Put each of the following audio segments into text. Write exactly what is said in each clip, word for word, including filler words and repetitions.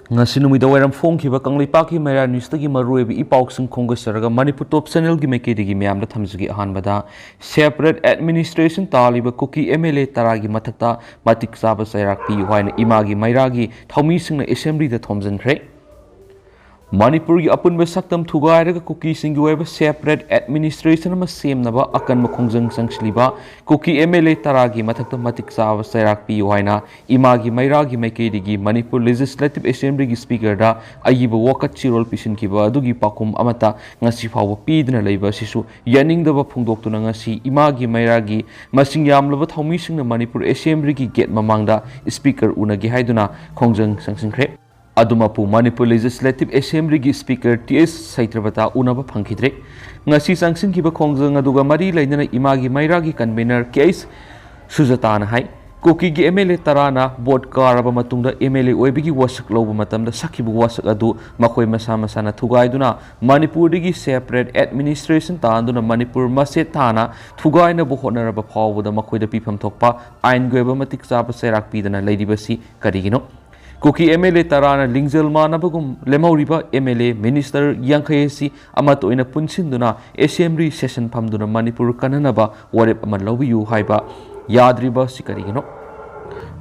ꯉꯁꯤ ꯅꯨꯃꯤꯗꯥꯡ ꯋꯥꯏꯔꯝ ꯐꯣꯡꯈꯤꯕ ꯀꯪꯂꯩꯄꯥꯛꯀꯤ ꯃꯩꯔꯥ ꯅ꯭ꯌꯨꯁꯇꯒꯤ ꯃꯔꯨꯑꯣꯏꯕ ꯏ ꯄꯥꯎꯁꯤꯡ ꯈꯣꯝꯒꯠꯆꯔꯒ ꯃꯅꯤꯄꯨꯔ ꯇꯣꯞ ꯆꯦꯅꯦꯜꯒꯤ ꯃꯥꯏꯀꯩꯗꯒꯤ ꯃꯌꯥꯝꯗ ꯊꯝꯖꯒꯦ꯫ ꯑꯍꯥꯟꯕꯗ, ꯁꯦꯄꯔꯦꯠ ꯑꯦꯗꯃꯤꯅꯤꯁꯇ꯭ꯔꯦꯁꯟ ꯇꯥꯜꯂꯤꯕ ꯀꯨꯀꯤ ꯑꯦꯝ ꯑꯦꯜ ꯑꯦ ꯇꯔꯥꯒꯤ ꯃꯊꯛꯇ ꯃꯇꯤꯛ ꯆꯥꯕ ꯆꯩꯔꯥꯛ ꯄꯤꯌꯨ ꯍꯥꯏꯅ ꯏꯃꯥꯒꯤ ꯃꯩꯔꯥꯒꯤ ꯊꯧꯃꯤꯁꯤꯡꯅ ꯑꯦꯁꯦꯝꯕ꯭ꯂꯤꯗ ꯊꯣꯝꯖꯤꯟꯈ꯭ꯔꯦ꯫ ꯃꯅꯤꯄꯨꯔꯒꯤ ꯑꯄꯨꯟꯕ ꯁꯛꯇꯝ ꯊꯨꯒꯥꯏꯔꯒ ꯀꯨꯀꯤꯁꯤꯡꯒꯤ ꯑꯣꯏꯕ ꯁꯦꯄꯔꯦꯠ ꯑꯦꯗꯃꯤꯅꯤꯁꯇ꯭ꯔꯦꯁꯟ ꯑꯃ ꯁꯦꯝꯅꯕ ꯑꯀꯟꯕ ꯈꯣꯡꯖꯪ ꯆꯪꯁꯤꯜꯂꯤꯕ ꯀꯨꯀꯤ ꯑꯦꯝ ꯑꯦꯜ ꯑꯦ ꯇꯔꯥꯒꯤ ꯃꯊꯛꯇ ꯃꯇꯤꯛ ꯆꯥꯕ ꯆꯩꯔꯥꯛ ꯄꯤꯌꯨ ꯍꯥꯏꯅ ꯏꯃꯥꯒꯤ ꯃꯩꯔꯥꯒꯤ ꯃꯥꯏꯀꯩꯗꯒꯤ ꯃꯅꯤꯄꯨꯔ ꯂꯦꯖꯤꯁꯂꯦꯇꯤꯚ ꯑꯦꯁꯦꯝꯕ꯭ꯂꯤꯒꯤ ꯁ꯭ꯄꯤꯀꯔꯗ ꯑꯏꯕ ꯋꯥꯀꯠ ꯆꯦꯔꯣꯜ ꯄꯤꯁꯤꯟꯈꯤꯕ ꯑꯗꯨꯒꯤ ꯄꯥꯎꯈꯨꯝ ꯑꯃꯠꯇ ꯉꯁꯤ ꯐꯥꯎꯕ ꯄꯤꯗꯨꯅ ꯂꯩꯕ ꯑꯁꯤꯁꯨ ꯌꯥꯅꯤꯡꯗꯕ ꯐꯣꯡꯗꯣꯛꯇꯨꯅ ꯉꯁꯤ ꯏꯃꯥꯒꯤ ꯃꯩꯔꯥꯒꯤ ꯃꯁꯤꯡ ꯌꯥꯝꯂꯕ ꯊꯧꯃꯤꯁꯤꯡꯅ ꯃꯅꯤꯄꯨꯔ ꯑꯦꯁꯦꯝꯕ꯭ꯂꯤꯒꯤ ꯒꯦꯠ ꯃꯃꯥꯡꯗ ꯁ꯭ꯄꯤꯀꯔ ꯎꯅꯒꯦ ꯍꯥꯏꯗꯨꯅ ꯈꯣꯡꯖꯪ ꯆꯪꯁꯤꯟꯈ꯭ꯔꯦ꯫ ꯑꯗꯨꯃꯛꯄꯨ ꯃꯅꯤꯄꯨꯔ ꯂꯦꯖꯤꯁꯂꯦꯇꯤꯚ ꯑꯦꯁꯦꯝꯕ꯭ꯂꯤꯒꯤ ꯁ꯭ꯄꯤꯀꯔ ꯇꯤ ꯑꯦꯁ ꯁꯩꯇ꯭ꯔꯕꯇꯥ ꯎꯅꯕ ꯐꯪꯈꯤꯗ꯭ꯔꯦ꯫ ꯉꯁꯤ ꯆꯪꯁꯤꯟꯈꯤꯕ ꯈꯣꯡꯖꯪ ꯑꯗꯨꯒ ꯃꯔꯤ ꯂꯩꯅꯅ ꯏꯃꯥꯒꯤ ꯃꯩꯔꯥꯒꯤ ꯀꯟꯚꯦꯅꯔ ꯀꯦ ꯑꯩꯆ ꯁꯨꯖꯥꯇꯥꯅ ꯍꯥꯏ, ꯀꯨꯀꯤꯒꯤ ꯑꯦꯝ ꯑꯦꯜ ꯑꯦ ꯇꯔꯥꯅ ꯚꯣꯠ ꯀꯥꯔꯕ ꯃꯇꯨꯡꯗ ꯑꯦꯝ ꯑꯦꯜ ꯑꯦ ꯑꯣꯏꯕꯒꯤ ꯋꯥꯁꯛ ꯂꯧꯕ ꯃꯇꯝꯗ ꯁꯛꯈꯤꯕ ꯋꯥꯁꯛ ꯑꯗꯨ ꯃꯈꯣꯏ ꯃꯁꯥ ꯃꯁꯥꯅ ꯊꯨꯒꯥꯏꯗꯨꯅ ꯃꯅꯤꯄꯨꯔꯗꯒꯤ ꯁꯦꯄꯔꯦꯠ ꯑꯦꯗꯃꯤꯅꯤꯁꯇ꯭ꯔꯦꯁꯟ ꯇꯥꯟꯗꯨꯅ ꯃꯅꯤꯄꯨꯔ ꯃꯆꯦꯠ ꯊꯥꯅ ꯊꯨꯒꯥꯏꯅꯕ ꯍꯣꯠꯅꯔꯕ ꯐꯥꯎꯕꯗ ꯃꯈꯣꯏꯗ ꯄꯤꯐꯝ ꯊꯣꯛꯄ ꯑꯥꯏꯟꯒꯤ ꯑꯣꯏꯕ ꯃꯇꯤꯛ ꯆꯥꯕ ꯆꯩꯔꯥꯛ ꯄꯤꯗꯅ ꯂꯩꯔꯤꯕꯁꯤ ꯀꯔꯤꯒꯤꯅꯣ? ꯀꯨꯀꯤ ꯑꯦꯝ ꯑꯦꯜ ꯑꯦ ꯇꯔꯥꯅ ꯂꯤꯡꯖꯦꯜ ꯃꯥꯟꯅꯕꯒꯨꯝ ꯂꯦꯝꯍꯧꯔꯤꯕ ꯑꯦꯝ ꯑꯦꯜ ꯑꯦ, ꯃꯤꯅꯤꯁꯇꯔ ꯌꯥꯡꯈꯩ ꯑꯁꯤ ꯑꯃꯠꯇ ꯑꯣꯏꯅ ꯄꯨꯟꯁꯤꯟꯗꯨꯅ ꯑꯦꯁꯦꯝꯕ꯭ꯂꯤ ꯁꯦꯁꯟ ꯐꯝꯗꯨꯅ ꯃꯅꯤꯄꯨꯔ ꯀꯟꯅꯅꯕ ꯋꯥꯔꯦꯞ ꯑꯃ ꯂꯧꯕꯤꯌꯨ ꯍꯥꯏꯕ ꯌꯥꯗ꯭ꯔꯤꯕ ꯑꯁꯤ ꯀꯔꯤꯒꯤꯅꯣ?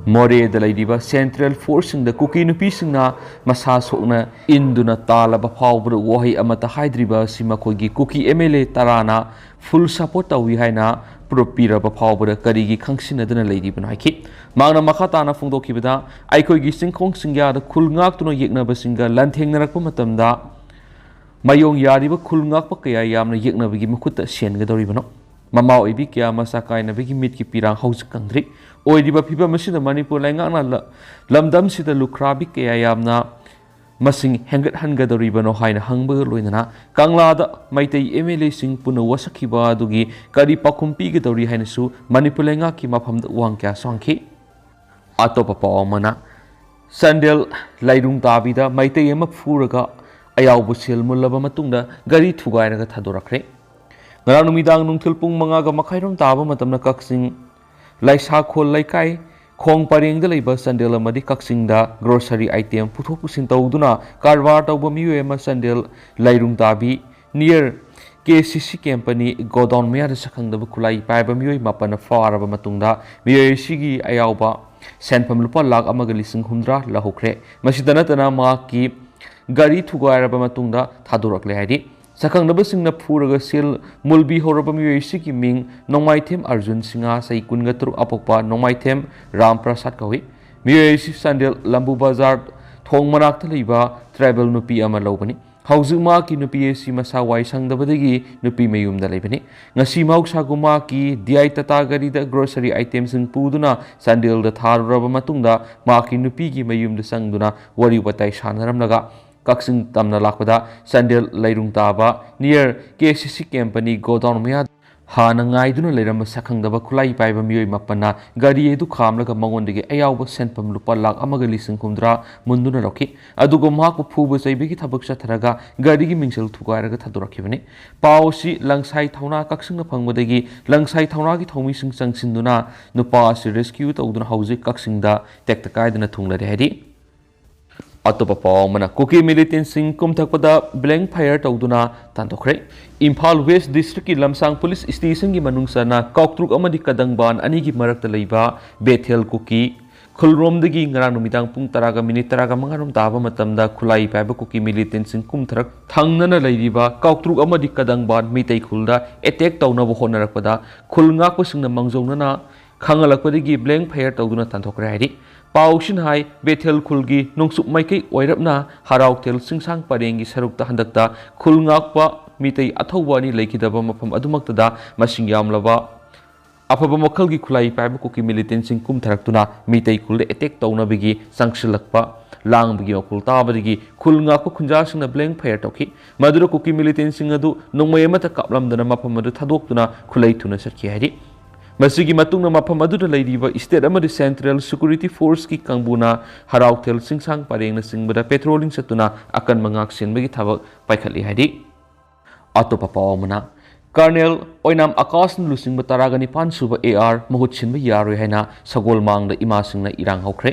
ꯃꯣꯔꯦꯗ ꯂꯩꯔꯤꯕ ꯁꯦꯟꯇ꯭ꯔꯦꯜ ꯐꯣꯔꯁꯁꯤꯡꯗ ꯀꯨꯀꯤ ꯅꯨꯄꯤꯁꯤꯡꯅ ꯃꯁꯥ ꯁꯣꯛꯅ ꯏꯟꯗꯨꯅ ꯇꯥꯜꯂꯕ ꯐꯥꯎꯕꯗ ꯋꯥꯍꯩ ꯑꯃꯠꯇ ꯍꯥꯏꯗ꯭ꯔꯤꯕ ꯑꯁꯤ ꯃꯈꯣꯏꯒꯤ ꯀꯨꯀꯤ ꯑꯦꯝ ꯑꯦꯜ ꯑꯦ ꯇꯔꯥꯅ ꯐꯨꯜ ꯁꯄꯣꯔꯠ ꯇꯧꯏ ꯍꯥꯏꯅ ꯄ꯭ꯔꯨꯞ ꯄꯤꯔꯕ ꯐꯥꯎꯕꯗ ꯀꯔꯤꯒꯤ ꯈꯪꯁꯤꯟꯅꯗꯨꯅ ꯂꯩꯔꯤꯕꯅꯣ ꯍꯥꯏꯈꯤ꯫ ꯃꯍꯥꯛꯅ ꯃꯈꯥ ꯇꯥꯅ ꯐꯣꯡꯗꯣꯛꯈꯤꯕꯗ, ꯑꯩꯈꯣꯏꯒꯤ ꯆꯤꯡꯈꯣꯡ ꯆꯤꯡꯌꯥꯗ ꯈꯨꯜ ꯉꯥꯛꯇꯨꯅ ꯌꯦꯛꯅꯕꯁꯤꯡꯒ ꯂꯥꯟꯊꯦꯡꯅꯔꯛꯄ ꯃꯇꯝꯗ ꯃꯥꯌꯣꯡ ꯌꯥꯔꯤꯕ ꯈꯨꯜ ꯉꯥꯛꯄ ꯀꯌꯥ ꯌꯥꯝꯅ ꯌꯦꯛꯅꯕꯒꯤ ꯃꯈꯨꯠꯇ ꯁꯦꯟꯒꯗꯧꯔꯤꯕꯅꯣ? ꯃꯃꯥ ꯑꯣꯏꯕꯤ ꯀꯌꯥ ꯃꯆꯥ ꯀꯥꯏꯅꯕꯒꯤ ꯃꯤꯠꯀꯤ ꯄꯤꯔꯥꯡ ꯍꯧꯖꯤꯛ ꯀꯪꯗ꯭ꯔꯤ꯫ ꯑꯣꯏꯔꯤꯕ ꯐꯤꯕꯝ ꯑꯁꯤꯗ ꯃꯅꯤꯄꯨꯔ ꯂꯩꯉꯥꯛꯅ ꯂ-, ꯂꯝꯗꯝꯁꯤꯗ ꯂꯨꯈ꯭ꯔꯥꯕꯤ ꯀꯌꯥ ꯌꯥꯝꯅ ꯃꯁꯤꯡ ꯍꯦꯟꯒꯠꯍꯟꯒꯗꯧꯔꯤꯕꯅꯣ ꯍꯥꯏꯅ ꯍꯪꯕꯒ ꯂꯣꯏꯅꯅ ꯀꯪꯂꯥꯗ ꯃꯩꯇꯩ ꯑꯦꯝ ꯑꯦꯜ ꯑꯦꯁꯤꯡ ꯄꯨꯟꯅ ꯋꯥꯁꯛꯈꯤꯕ ꯑꯗꯨꯒꯤ ꯀꯔꯤ ꯄꯥꯎꯈꯨꯝ ꯄꯤꯒꯗꯧꯔꯤ ꯍꯥꯏꯅꯁꯨ ꯃꯅꯤꯄꯨꯔ ꯂꯩꯉꯥꯛꯀꯤ ꯃꯐꯝꯗ ꯋꯥꯍꯪ ꯀꯌꯥꯁꯨ ꯍꯪꯈꯤ꯫ ꯑꯇꯣꯞꯄ ꯄꯥꯎ ꯑꯃꯅ, ꯆꯥꯟꯗꯦꯜ ꯂꯥꯏꯔꯨꯡ ꯇꯥꯕꯤꯗ ꯃꯩꯇꯩ ꯑꯃ ꯐꯨꯔꯒ ꯑꯌꯥꯎꯕ ꯁꯦꯜ ꯃꯨꯜꯂꯕ ꯃꯇꯨꯡꯗ ꯒꯥꯔꯤ ꯊꯨꯒꯥꯏꯔꯒ ꯊꯥꯗꯣꯔꯛꯈ꯭ꯔꯦ꯫ ꯉꯔꯥꯡ ꯅꯨꯃꯤꯗꯥꯡ ꯅꯨꯡꯊꯤꯜ ꯄꯨꯡ ꯃꯉꯥꯒ ꯃꯈꯥꯏꯔꯣꯝ ꯇꯥꯕ ꯃꯇꯝꯗ ꯀꯛꯆꯤꯡ ꯂꯥꯏꯁꯥꯈꯣꯜ ꯂꯩꯀꯥꯏ ꯈꯣꯡ ꯄꯔꯦꯡꯗ ꯂꯩꯕ ꯆꯥꯟꯗꯦꯜ ꯑꯃꯗꯤ ꯀꯛꯆꯤꯡꯗ grocery item ꯄꯨꯊꯣꯛ ꯄꯨꯁꯤꯟ ꯇꯧꯗꯨꯅ ꯀꯔꯕꯥꯔ ꯇꯧꯕ ꯃꯤꯑꯣꯏ ꯑꯃ ꯆꯥꯟꯗꯦꯜ ꯂꯩꯔꯨꯡ ꯇꯥꯕꯤ near K C C company godown ꯃꯌꯥꯗ ꯁꯛꯈꯪꯗꯕ ꯈꯨꯠꯂꯥꯏ ꯄꯥꯏꯕ ꯃꯤꯑꯣꯏ ꯃꯥꯄꯟꯅ ꯐꯥꯔꯕ ꯃꯇꯨꯡꯗ ꯃꯤꯑꯣꯏ ꯑꯁꯤꯒꯤ ꯑꯌꯥꯎꯕ ꯁꯦꯟꯐꯝ ꯂꯨꯄꯥ ꯂꯥꯈ ꯑꯃꯒ ꯂꯤꯁꯤꯡ ꯍꯨꯝꯗ꯭ꯔꯥ ꯂꯧꯍꯧꯈ꯭ꯔꯦ꯫ ꯃꯁꯤꯗ ꯅꯠꯇꯅ ꯃꯍꯥꯛꯀꯤ ꯒꯥꯔꯤ ꯊꯨꯒꯥꯏꯔꯕ ꯃꯇꯨꯡꯗ ꯊꯥꯗꯣꯔꯛꯂꯦ ꯍꯥꯏꯔꯤ꯫ ꯁꯛꯈꯪꯗꯕꯁꯤꯡꯅ ꯐꯨꯔꯒ ꯁꯦꯜ ꯃꯨꯜꯕꯤꯍꯧꯔꯕ ꯃꯤꯑꯣꯏ ꯑꯁꯤꯒꯤ ꯃꯤꯡ ꯅꯣꯡꯃꯥꯏꯊꯦꯝ ꯑꯔꯖꯨꯟ ꯁꯤꯡꯍ, ꯆꯍꯤ ꯀꯨꯟꯒ ꯇꯔꯨꯛ, ꯑꯄꯣꯛꯄ ꯅꯣꯡꯃꯥꯏꯊꯦꯝ ꯔꯥꯝ ꯄ꯭ꯔꯁꯥꯗ ꯀꯧꯏ꯫ ꯃꯤꯑꯣꯏ ꯑꯁꯤ ꯆꯥꯟꯗꯦꯜ ꯂꯝꯕꯨ ꯕꯖꯥꯔ ꯊꯣꯡ ꯃꯅꯥꯛꯇ ꯂꯩꯕ tribal ꯅꯨꯄꯤ ꯑꯃ ꯂꯧꯕꯅꯤ꯫ ꯍꯧꯖꯤꯛ ꯃꯍꯥꯛꯀꯤ ꯅꯨꯄꯤ ꯑꯁꯤ ꯃꯁꯥ ꯋꯥꯏ ꯁꯪꯗꯕꯗꯒꯤ ꯅꯨꯄꯤ ꯃꯌꯨꯝꯗ ꯂꯩꯕꯅꯤ꯫ ꯉꯁꯤ ꯃꯍꯧꯁꯥꯒꯨꯝ ꯃꯍꯥꯛꯀꯤ D I Tata ꯒꯥꯔꯤꯗ grocery itemꯁꯤꯡ ꯄꯨꯗꯨꯅ ꯆꯥꯟꯗꯦꯜꯗ ꯊꯥꯔꯨꯔꯕ ꯃꯇꯨꯡꯗ ꯃꯍꯥꯛꯀꯤ ꯅꯨꯄꯤꯒꯤ ꯃꯌꯨꯝꯗ ꯆꯪꯗꯨꯅ ꯋꯥꯔꯤ ꯋꯥꯇꯥꯏ ꯁꯥꯟꯅꯔꯝꯂꯒ ꯀꯛꯆꯤꯡ ꯇꯝꯅ ꯂꯥꯛꯄꯗ ꯆꯥꯟꯗꯦꯜ ꯂꯩꯔꯨꯡ ꯇꯥꯕ near K C C company godown ꯃꯌꯥꯗ ꯍꯥꯟꯅ ꯉꯥꯏꯗꯨꯅ ꯂꯩꯔꯝꯕ ꯁꯛꯈꯪꯗꯕ ꯈꯨꯠꯂꯥꯏ ꯄꯥꯏꯕ ꯃꯤꯑꯣꯏ ꯃꯥꯄꯟꯅ ꯒꯥꯔꯤ ꯑꯗꯨ ꯈꯥꯝꯂꯒ ꯃꯉꯣꯟꯗꯒꯤ ꯑꯌꯥꯎꯕ ꯁꯦꯟꯐꯝ ꯂꯨꯄꯥ ꯂꯥꯈ ꯑꯃꯒ ꯂꯤꯁꯤꯡ ꯍꯨꯝꯗ꯭ꯔꯥ ꯃꯨꯟꯗꯨꯅ ꯂꯧꯈꯤ꯫ ꯑꯗꯨꯒ ꯃꯍꯥꯛꯄꯨ ꯐꯨꯕ ꯆꯩꯕꯒꯤ ꯊꯕꯛ ꯆꯠꯊꯔꯒ ꯒꯥꯔꯤꯒꯤ ꯃꯤꯡꯁꯦꯜ ꯊꯨꯒꯥꯏꯔꯒ ꯊꯥꯗꯣꯔꯛꯈꯤꯕꯅꯤ꯫ ꯄꯥꯎ ꯑꯁꯤ ꯂꯪꯁꯥꯏ ꯊꯧꯅꯥ ꯀꯛꯆꯤꯡꯅ ꯐꯪꯕꯗꯒꯤ ꯂꯪꯁꯥꯏ ꯊꯧꯅꯥꯒꯤ ꯊꯧꯃꯤꯁꯤꯡ ꯆꯪꯁꯤꯟꯗꯨꯅ ꯅꯨꯄꯥ ꯑꯁꯤ rescue ꯇꯧꯗꯨꯅ ꯍꯧꯖꯤꯛ ꯀꯛꯆꯤꯡꯗ ꯇꯦꯛꯇ ꯀꯥꯏꯗꯅ ꯊꯨꯡꯂꯔꯦ ꯍꯥꯏꯔꯤ꯫ ꯑꯇꯣꯞꯄ ꯄꯥꯎ ꯑꯃꯅ, ꯀꯨꯀꯤ militantꯁꯤꯡ ꯀꯨꯝꯊꯛꯄꯗ blank fire ꯇꯧꯗꯨꯅ ꯇꯥꯟꯊꯣꯛꯈ꯭ꯔꯦ꯫ ꯏꯝꯐꯥꯜ West Districtꯀꯤ ꯂꯝꯁꯥꯡ police stationꯒꯤ ꯃꯅꯨꯡ ꯆꯟꯅ ꯀꯥꯎꯇ꯭ꯔꯨꯛ ꯑꯃꯗꯤ ꯀꯗꯪꯕꯥꯟ ꯑꯅꯤꯒꯤ ꯃꯔꯛꯇ ꯂꯩꯕ ꯕꯦꯊꯦꯜ ꯀꯨꯀꯤ ꯈꯨꯜꯔꯣꯝꯗꯒꯤ ꯉꯔꯥꯡ ꯅꯨꯃꯤꯗꯥꯡ ꯄꯨꯡ ꯇꯔꯥꯒ ꯃꯤꯅꯤꯠ ꯇꯔꯥꯒ ꯃꯉꯥ ꯔꯣꯝ ꯇꯥꯕ ꯃꯇꯝꯗ ꯈꯨꯠꯂꯥꯏ ꯄꯥꯏꯕ ꯀꯨꯀꯤ militantꯁꯤꯡ ꯀꯨꯝꯊꯔꯛ ꯊꯪꯅꯅ ꯂꯩꯔꯤꯕ ꯀꯥꯎꯇ꯭ꯔꯨꯛ ꯑꯃꯗꯤ ꯀꯗꯪꯕꯥꯟ ꯃꯤꯇꯩ ꯈꯨꯜꯗ attack ꯇꯧꯅꯕ ꯍꯣꯠꯅꯔꯛꯄꯗ ꯈꯨꯜ ꯉꯥꯛꯄꯁꯤꯡꯅ ꯃꯥꯡꯖꯧꯅꯅ ꯈꯪꯍꯜꯂꯛꯄꯗꯒꯤ blank fire ꯇꯧꯗꯨꯅ ꯇꯥꯟꯊꯣꯛꯈ꯭ꯔꯦ ꯍꯥꯏꯔꯤ꯫ ꯄꯥꯎꯁꯤꯅ ꯍꯥꯏ, ꯕꯦꯊꯦꯜ ꯈꯨꯜꯒꯤ ꯅꯣꯡꯆꯨꯞ ꯃꯥꯏꯀꯩ ꯑꯣꯏꯔꯞꯅ ꯍꯔꯥꯎꯊꯦꯜ ꯆꯤꯡꯁꯥꯡ ꯄꯔꯦꯡꯒꯤ ꯁꯔꯨꯛꯇ ꯍꯟꯗꯛꯇ ꯈꯨꯜ ꯉꯥꯛꯄ ꯃꯤꯇꯩ ꯑꯊꯧꯕ ꯑꯅꯤ ꯂꯩꯈꯤꯗꯕ ꯃꯐꯝ ꯑꯗꯨꯃꯛꯇꯗ ꯃꯁꯤꯡ ꯌꯥꯝꯂꯕ ꯑꯐꯕ ꯃꯈꯜꯒꯤ ꯈꯨꯠꯂꯥꯏ ꯄꯥꯏꯕ ꯀꯨꯀꯤ militantꯁꯤꯡ ꯀꯨꯝꯊꯔꯛꯇꯨꯅ ꯃꯤꯇꯩ ꯈꯨꯜꯗ attack ꯇꯧꯅꯕꯒꯤ ꯆꯪꯁꯤꯜꯂꯛꯄ ꯂꯥꯡꯕꯒꯤ ꯃꯈꯣꯜ ꯇꯥꯕꯗꯒꯤ ꯈꯨꯜ ꯉꯥꯛꯄ ꯈꯨꯟꯖꯥꯁꯤꯡꯅ blank fire ꯇꯧꯈꯤ꯫ ꯃꯗꯨꯗ ꯀꯨꯀꯤ militantꯁꯤꯡ ꯑꯗꯨ ꯅꯣꯡꯃꯩ ꯑꯃꯠꯇ ꯀꯥꯞꯂꯝꯗꯅ ꯃꯐꯝ ꯑꯗꯨ ꯊꯥꯗꯣꯛꯇꯨꯅ ꯈꯨꯠꯂꯩ ꯊꯨꯅ ꯆꯠꯈꯤ ꯍꯥꯏꯔꯤ꯫ ꯃꯁꯤꯒꯤ ꯃꯇꯨꯡꯗ ꯃꯐꯝ ꯑꯗꯨꯗ ꯂꯩꯔꯤꯕ state ꯑꯃꯗꯤ central security forceꯀꯤ ꯀꯥꯡꯕꯨꯅ ꯍꯔꯥꯎꯊꯦꯜ ꯆꯤꯡꯁꯥꯡ ꯄꯔꯦꯡꯅꯆꯤꯡꯕꯗ patrolling ꯆꯠꯇꯨꯅ ꯑꯀꯟꯕ ꯉꯥꯛ ꯁꯦꯟꯕꯒꯤ ꯊꯕꯛ ꯄꯥꯏꯈꯠꯂꯤ ꯍꯥꯏꯔꯤ꯫ ꯑꯇꯣꯞꯄ ꯄꯥꯎ ꯑꯃꯅ, ꯀꯔꯅꯦꯜ ꯑꯣꯏꯅꯥꯝ ꯑꯀꯥꯁꯅ ꯂꯨꯆꯤꯡꯕ ꯇꯔꯥꯒ ꯅꯤꯄꯥꯟ ꯁꯨꯕ AR ꯃꯍꯨꯠ ꯁꯤꯟꯕ ꯌꯥꯔꯣꯏ ꯍꯥꯏꯅ ꯁꯒꯣꯜꯃꯥꯡꯗ ꯏꯃꯥꯁꯤꯡꯅ ꯏꯔꯥꯡ ꯍꯧꯈ꯭ꯔꯦ꯫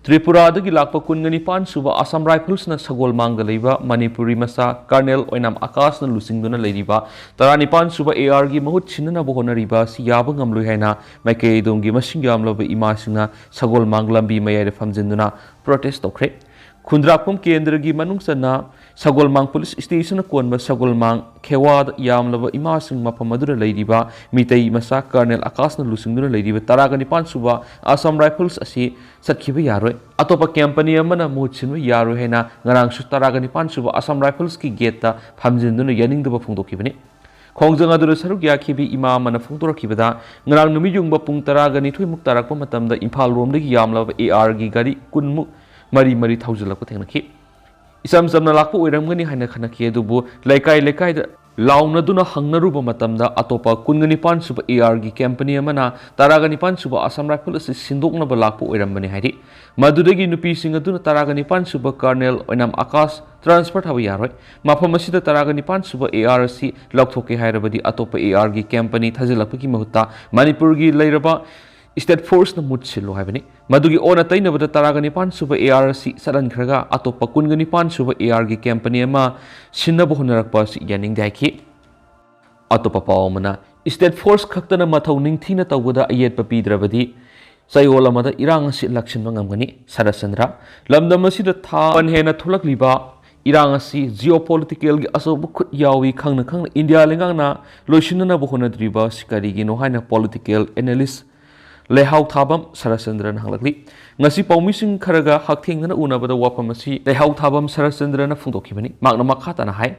ꯇ꯭ꯔꯤꯄꯨꯔꯥꯗꯒꯤ ꯂꯥꯛꯄ ꯀꯨꯟꯒ ꯅꯤꯄꯥꯟ ꯁꯨꯕ ꯑꯁꯥꯝ ꯔꯥꯏꯐꯜꯁꯅ ꯁꯒꯣꯜꯃꯥꯡꯗ ꯂꯩꯕ ꯃꯅꯤꯄꯨꯔꯤ ꯃꯆꯥ ꯀꯔꯅꯦꯜ ꯑꯣꯏꯅꯥꯝ ꯑꯀꯥꯁꯅ ꯂꯨꯆꯤꯡꯗꯨꯅ ꯂꯩꯔꯤꯕ ꯇꯔꯥꯅꯤꯄꯥꯟ ꯁꯨꯕ AR ꯒꯤ ꯃꯍꯨꯠ ꯁꯤꯟꯅꯅꯕ ꯍꯣꯠꯅꯔꯤꯕ ꯑꯁꯤ ꯌꯥꯕ ꯉꯝꯂꯣꯏ ꯍꯥꯏꯅ ꯃꯥꯏꯀꯩ ꯑꯗꯣꯝꯒꯤ ꯃꯁꯤꯡ ꯌꯥꯝꯂꯕ ꯏꯃꯥꯁꯤꯡꯅ ꯁꯒꯣꯜꯃꯥꯡ ꯂꯝꯕꯤ ꯃꯌꯥꯏꯗ ꯐꯝꯖꯤꯟꯗꯨꯅ ꯄ꯭ꯔꯣꯇꯦꯁ ꯇꯧꯈ꯭ꯔꯦ꯫ ꯈꯨꯟꯗ꯭ꯔꯥꯛꯄꯝ ꯀꯦꯟꯗ꯭ꯔꯒꯤ ꯃꯅꯨꯡ ꯆꯟꯅ ꯁꯒꯣꯜꯃꯥꯡ ꯄꯨꯂꯤꯁ ꯁ꯭ꯇꯦꯁꯟꯅ ꯀꯣꯟꯕ ꯁꯒꯣꯜꯃꯥꯡ ꯈꯦꯋꯥꯗ ꯌꯥꯝꯂꯕ ꯏꯃꯥꯁꯤꯡ ꯃꯐꯝ ꯑꯗꯨꯗ ꯂꯩꯔꯤꯕ ꯃꯤꯇꯩ ꯃꯆꯥ ꯀꯔꯅꯦꯜ ꯑꯀꯥꯁꯅ ꯂꯨꯆꯤꯡꯗꯨꯅ ꯂꯩꯔꯤꯕ ꯇꯔꯥꯒ ꯅꯤꯄꯥꯟ ꯁꯨꯕ ꯑꯁꯥꯝ ꯔꯥꯏꯐꯜꯁ ꯑꯁꯤ ꯆꯠꯈꯤꯕ ꯌꯥꯔꯣꯏ, ꯑꯇꯣꯞꯄ ꯀꯝꯄꯅꯤ ꯑꯃꯅ ꯃꯍꯨꯠ ꯁꯤꯟꯕ ꯌꯥꯔꯣꯏ ꯍꯥꯏꯅ ꯉꯔꯥꯡꯁꯨ ꯇꯔꯥꯒ ꯅꯤꯄꯥꯟ ꯁꯨꯕ ꯑꯁꯥꯝ ꯔꯥꯏꯐꯜꯁꯀꯤ ꯒꯦꯠꯇ ꯐꯝꯖꯤꯟꯗꯨꯅ ꯌꯥꯅꯤꯡꯗꯕ ꯐꯣꯡꯗꯣꯛꯈꯤꯕꯅꯤ꯫ ꯈꯣꯡꯖꯪ ꯑꯗꯨꯗ ꯁꯔꯨꯛ ꯌꯥꯈꯤꯕꯤ ꯏꯃꯥ ꯑꯃꯅ ꯐꯣꯡꯗꯣꯔꯛꯈꯤꯕꯗ, ꯉꯔꯥꯡ ꯅꯨꯃꯤꯠ ꯌꯨꯡꯕ ꯄꯨꯡ ꯇꯔꯥꯒ ꯅꯤꯊꯣꯏꯃꯨꯛ ꯇꯥꯔꯛꯄ ꯃꯇꯝꯗ ꯏꯝꯐꯥꯜ ꯂꯣꯝꯗꯒꯤ ꯌꯥꯝꯂꯕ AR ꯒꯤ ꯒꯥꯔꯤ ꯀꯨꯟꯃꯨꯛ ꯃꯔꯤ ꯃꯔꯤ ꯊꯧꯖꯤꯜꯂꯛꯄ ꯊꯦꯡꯅꯈꯤ꯫ ꯏꯆꯝ ꯆꯝꯅ ꯂꯥꯛꯄ ꯑꯣꯏꯔꯝꯒꯅꯤ ꯍꯥꯏꯅ ꯈꯟꯅꯈꯤ, ꯑꯗꯨꯕꯨ ꯂꯩꯀꯥꯏ ꯂꯩꯀꯥꯏꯗ ꯂꯥꯎꯅꯗꯨꯅ ꯍꯪꯅꯔꯨꯕ ꯃꯇꯝꯗ, ꯑꯇꯣꯞꯄ ꯀꯨꯟꯒ ꯅꯤꯄꯥꯟ ꯁꯨꯕ AR ꯒꯤ ꯀꯝꯄꯅꯤ ꯑꯃꯅ ꯇꯔꯥꯒ ꯅꯤꯄꯥꯟ ꯁꯨꯕ ꯑꯁꯥꯝ ꯔꯥꯏꯐꯜ ꯑꯁꯤ ꯁꯤꯟꯗꯣꯛꯅꯕ ꯂꯥꯛꯄ ꯑꯣꯏꯔꯝꯕꯅꯤ ꯍꯥꯏꯔꯤ꯫ ꯃꯗꯨꯗꯒꯤ ꯅꯨꯄꯤꯁꯤꯡ ꯑꯗꯨꯅ ꯇꯔꯥꯒ ꯅꯤꯄꯥꯟ ꯁꯨꯕ ꯀꯔꯅꯦꯜ ꯑꯣꯏꯅꯥꯝ ꯑꯀꯥꯁ ꯇ꯭ꯔꯥꯟꯁꯐꯔ ꯊꯥꯕ ꯌꯥꯔꯣꯏ꯫ ꯃꯐꯝ ꯑꯁꯤꯗ ꯇꯔꯥꯒ ꯅꯤꯄꯥꯟ ꯁꯨꯕ AR ꯑꯁꯤ ꯂꯧꯊꯣꯛꯀꯦ ꯍꯥꯏꯔꯕꯗꯤ ꯑꯇꯣꯞꯄ AR ꯒꯤ ꯀꯝꯄꯅꯤ ꯊꯥꯖꯤꯜꯂꯛꯄꯒꯤ ꯃꯍꯨꯠꯇ ꯃꯅꯤꯄꯨꯔꯒꯤ ꯂꯩꯔꯕ ꯁ꯭ꯇꯦꯠ ꯐꯣꯔꯁꯅ ꯃꯍꯨꯠ ꯁꯤꯜꯂꯨ ꯍꯥꯏꯕꯅꯤ꯫ ꯃꯗꯨꯒꯤ ꯑꯣꯟꯅ ꯇꯩꯅꯕꯗ ꯇꯔꯥꯒ ꯅꯤꯄꯥꯟ ꯁꯨꯕ AR ꯑꯁꯤ ꯆꯠꯍꯟꯈ꯭ꯔꯒ ꯑꯇꯣꯞꯄ ꯀꯨꯟꯒ ꯅꯤꯄꯥꯟ ꯁꯨꯕ AR ꯒꯤ ꯀꯝꯄꯅꯤ ꯑꯃ ꯁꯤꯟꯅꯕ ꯍꯣꯠꯅꯔꯛꯄ ꯑꯁꯤ ꯌꯥꯅꯤꯡꯗꯦ ꯍꯥꯏꯈꯤ꯫ ꯑꯇꯣꯞꯄ ꯄꯥꯎ ꯑꯃꯅ, ꯁ꯭ꯇꯦꯠ ꯐꯣꯔꯁ ꯈꯛꯇꯅ ꯃꯊꯧ ꯅꯤꯡꯊꯤꯅ ꯇꯧꯕꯗ ꯑꯌꯦꯠꯄ ꯄꯤꯗ꯭ꯔꯕꯗꯤ ꯆꯌꯣꯜ ꯑꯃꯗ ꯏꯔꯥꯡ ꯑꯁꯤ ꯂꯥꯛꯁꯤꯟꯕ ꯉꯝꯒꯅꯤ꯫ ꯁꯔꯠꯆꯟꯗ꯭ꯔ, ꯂꯝꯗꯝ ꯑꯁꯤꯗ ꯊꯥ ꯃꯥꯄꯟ ꯍꯦꯟꯅ ꯊꯣꯛꯂꯛꯂꯤꯕ ꯏꯔꯥꯡ ꯑꯁꯤ ꯖꯤꯑꯣ ꯄꯣꯂꯤꯇꯤꯀꯦꯜꯒꯤ ꯑꯆꯧꯕ ꯈꯨꯠ ꯌꯥꯎꯏ ꯈꯪꯅ ꯈꯪꯅ ꯏꯟꯗꯤꯌꯥ ꯂꯩꯉꯥꯛꯅ ꯂꯣꯏꯁꯤꯟꯅꯅꯕ ꯍꯣꯠꯅꯗ꯭ꯔꯤꯕ ꯑꯁꯤ ꯀꯔꯤꯒꯤꯅꯣ ꯍꯥꯏꯅ ꯄꯣꯂꯤꯇꯤꯀꯦꯜ ꯑꯦꯅꯥꯂꯤꯁ ꯂꯩꯍꯥꯎ ꯊꯥꯕꯝ ꯁꯔꯠꯆꯟꯗ꯭ꯔꯅ ꯍꯪꯂꯛꯂꯤ꯫ ꯉꯁꯤ ꯄꯥꯎꯃꯤꯁꯤꯡ ꯈꯔꯒ ꯍꯛꯊꯦꯡꯅꯅ ꯎꯅꯕꯗ ꯋꯥꯐꯝ ꯑꯁꯤ ꯂꯩꯍꯥꯎ ꯊꯥꯕꯝ ꯁꯔꯠꯆꯟꯗ꯭ꯔꯅ ꯐꯣꯡꯗꯣꯛꯈꯤꯕꯅꯤ꯫ ꯃꯍꯥꯛꯅ ꯃꯈꯥ ꯇꯥꯅ ꯍꯥꯏ,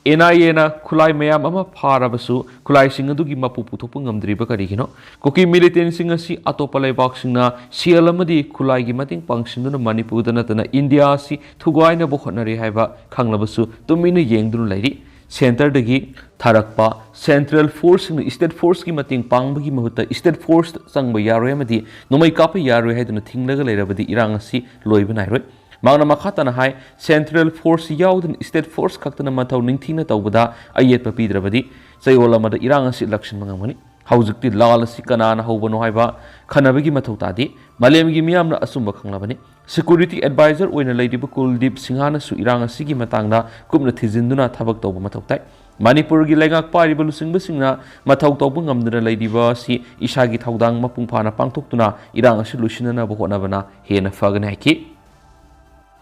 NIA ꯅ ꯈꯨꯠꯂꯥꯏ ꯃꯌꯥꯝ ꯑꯃ ꯐꯥꯔꯕꯁꯨ ꯈꯨꯠꯂꯥꯏꯁꯤꯡ ꯑꯗꯨꯒꯤ ꯃꯄꯨ ꯄꯨꯊꯣꯛꯄ ꯉꯝꯗ꯭ꯔꯤꯕ ꯀꯔꯤꯒꯤꯅꯣ? ꯀꯨꯀꯤ ꯃꯤꯂꯤꯇꯦꯟꯁꯤꯡ ꯑꯁꯤ ꯑꯇꯣꯞꯄ ꯂꯩꯕꯥꯛꯁꯤꯡꯅ ꯁꯦꯜ ꯑꯃꯗꯤ ꯈꯨꯠꯂꯥꯏꯒꯤ ꯃꯇꯦꯡ ꯄꯥꯡꯁꯤꯟꯗꯨꯅ ꯃꯅꯤꯄꯨꯔꯗ ꯅꯠꯇꯅ ꯏꯟꯗꯤꯌꯥ ꯑꯁꯤ ꯊꯨꯒꯥꯏꯅꯕ ꯍꯣꯠꯅꯔꯤ ꯍꯥꯏꯕ ꯈꯪꯂꯕꯁꯨ ꯇꯨꯃꯤꯟꯅ ꯌꯦꯡꯗꯨꯅ ꯂꯩꯔꯤ꯫ ꯁꯦꯟꯇꯔꯗꯒꯤ ꯊꯥꯔꯛꯄ ꯁꯦꯟꯇ꯭ꯔꯦꯜ ꯐꯣꯔꯁꯁꯤꯡꯅ ꯁ꯭ꯇꯦꯠ ꯐꯣꯔꯁꯀꯤ ꯃꯇꯦꯡ ꯄꯥꯡꯕꯒꯤ ꯃꯍꯨꯠꯇ ꯁ꯭ꯇꯦꯠ ꯐꯣꯔꯁꯇ ꯆꯪꯕ ꯌꯥꯔꯣꯏ ꯑꯃꯗꯤ ꯅꯣꯡꯃꯩ ꯀꯥꯞꯄ ꯌꯥꯔꯣꯏ ꯍꯥꯏꯗꯨꯅ ꯊꯤꯡꯂꯒ ꯂꯩꯔꯕꯗꯤ ꯏꯔꯥꯡ ꯑꯁꯤ ꯂꯣꯏꯕ ꯅꯥꯏꯔꯣꯏ꯫ ꯃꯍꯥꯛꯅ ꯃꯈꯥ ꯇꯥꯅ ꯍꯥꯏ, ꯁꯦꯟꯇ꯭ꯔꯦꯜ ꯐꯣꯔꯁ ꯌꯥꯎꯗꯅ ꯁ꯭ꯇꯦꯠ ꯐꯣꯔꯁ ꯈꯛꯇꯅ ꯃꯊꯧ ꯅꯤꯡꯊꯤꯅ ꯇꯧꯕꯗ ꯑꯌꯦꯠꯄ ꯄꯤꯗ꯭ꯔꯕꯗꯤ ꯆꯌꯣꯜ ꯑꯃꯗ ꯏꯔꯥꯡ ꯑꯁꯤ ꯂꯥꯛꯁꯤꯟꯕ ꯉꯝꯒꯅꯤ꯫ ꯍꯧꯖꯤꯛꯇꯤ ꯂꯥꯜ ꯑꯁꯤ ꯀꯅꯥꯅ ꯍꯧꯕꯅꯣ ꯍꯥꯏꯕ ꯈꯟꯅꯕꯒꯤ ꯃꯊꯧ ꯇꯥꯗꯦ꯫ ꯃꯥꯂꯦꯝꯒꯤ ꯃꯤꯌꯥꯝꯅ ꯑꯆꯨꯝꯕ ꯈꯪꯂꯕꯅꯤ꯫ ꯁꯦꯀ꯭ꯌꯨꯔꯤꯇꯤ ꯑꯦꯗꯚꯥꯏꯖꯔ ꯑꯣꯏꯅ ꯂꯩꯔꯤꯕ ꯀꯨꯜꯗꯤꯞ ꯁꯤꯡꯍꯥꯅꯁꯨ ꯏꯔꯥꯡ ꯑꯁꯤꯒꯤ ꯃꯇꯥꯡꯗ ꯀꯨꯞꯅ ꯊꯤꯖꯤꯟꯗꯨꯅ ꯊꯕꯛ ꯇꯧꯕ ꯃꯊꯧ ꯇꯥꯏ꯫ ꯃꯅꯤꯄꯨꯔꯒꯤ ꯂꯩꯉꯥꯛ ꯄꯥꯏꯔꯤꯕ ꯂꯨꯆꯤꯡꯕꯁꯤꯡꯅ ꯃꯊꯧ ꯇꯧꯕ ꯉꯝꯗꯅ ꯂꯩꯔꯤꯕ ꯑꯁꯤ ꯏꯁꯥꯒꯤ ꯊꯧꯗꯥꯡ ꯃꯄꯨꯡ ꯐꯥꯅ ꯄꯥꯡꯊꯣꯛꯇꯨꯅ ꯏꯔꯥꯡ ꯑꯁꯤ ꯂꯣꯏꯁꯤꯟꯅꯅꯕ ꯍꯣꯠꯅꯕꯅ ꯍꯦꯟꯅ ꯐꯒꯅꯤ ꯍꯥꯏꯈꯤ꯫